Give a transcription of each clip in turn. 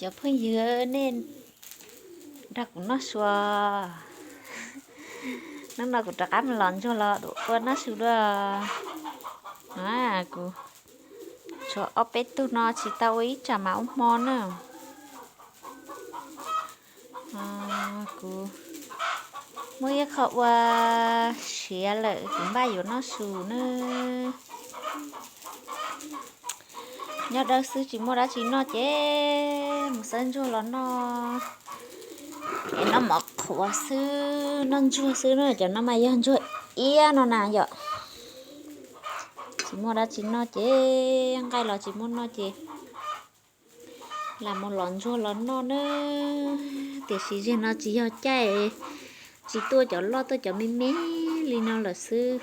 Cov phooj ywg, nej nrog kuv noj su. Hnub no kuv rov qab mus los ntsuag los ua noj su dua. Kuv tshuav ob peb tug no tsis tau ua ib tsam mas ua hmo na. Kuv muaj ib qho ua siav lawm, kuv npaj yuav noj su na. Nyob dawb xwb tsis muaj dab tsi noj ces mus xawb ntsuag los noj. Es noj mov qhuav xwb, noj ntsuag xwb na, cov no mas yog ntsuag iab no na yom. Tsis muaj dab tsi noj ces, nqaij los tsis muaj noj ces lam mus los ntsuag los noj na. Tiam sis zaum no tsis yog caij, tsis tuaj cov loj, tuaj cov me me li no lawm xwb.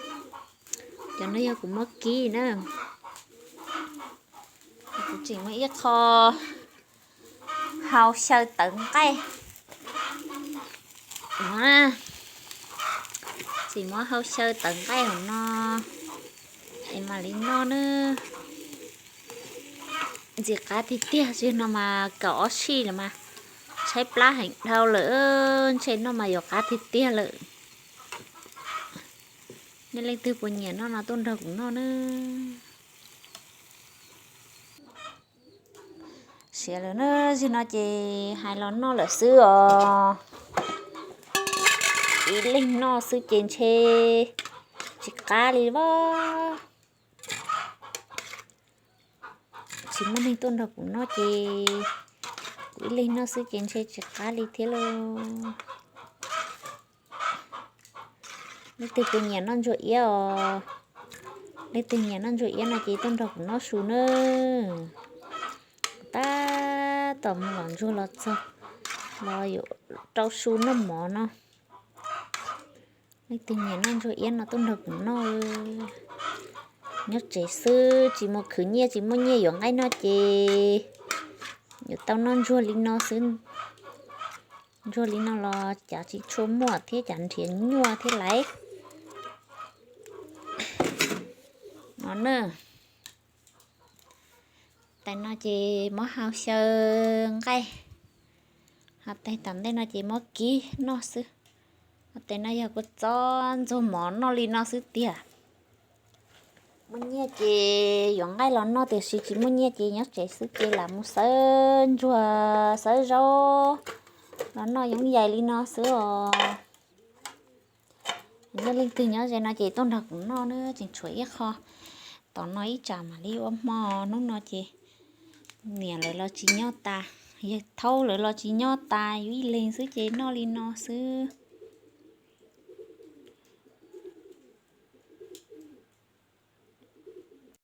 Cov no yog kuv muab kib na. Kuv tseem muaj ib qho hau xyaw tawv nqaij. Tseem muab hau xyaw tawv nqaij hauv no es mam li noj na. Ntxim qab tiag tiag, zaum no mas kaum ob sij lawm mas tshaib plab heev dhau lawm, ntshe noj mas yuav qab tiag tiag lawm. Nej leej twg puas nyiam noj no tuaj nrog kuv noj na. Siav lawm na, zaum no ces hais los noj lawm xwb os. Ib leeg noj xwb ces ntshe tsis qab li as. Tsis muaj neeg tuaj nrog kuv noj ces kuv ib leeg noj xwb ces ntshe tsis qab li thiab lauj. Leej twg puas nyiam noj ntsuag iab os? Leej twg nyiam noj ntsuag iab no ces tuaj nrog kuv noj su nawb. Kuv tab tom mus los ntsuag los txog los yuav rau su noj mov no. Leej twg nyiam noj ntsuag iab no tuaj nrog kuv noj. Nyob tsev xwb tsis mus khwv nyiaj, tsis muaj nyiaj yuav nqaij noj ces yuav tau noj ntsuag li no xwb. Ntsuag li no los cas tsis tshua muaj thiab, cas nrhiav nyuaj thiab lauj. No na, tais no ces muab hau xyaw nqaij, ho tais tom ntej no ces muab kib noj xwb. Ho tais no yog kua txob ntxuag mov noj li no xwb tiag. Muaj nyiaj ces yuav nqaij los noj, tiam sis tsis muaj nyiaj ces nyob tsev xwb ces lam mus xawb ntsuag xawb zaub los noj yoov yais li no xwb os. Nej leej twg nyob ze no ces tuaj nrog kuv noj na, tseem tshuav ib qho. Tos no ib tsam mam li ua hmo, hnub no ces niam lawv los tsis nyob tas, yawg thaub lawv los tsis nyob tas, yus ib leeg xwb ces noj li no xwb.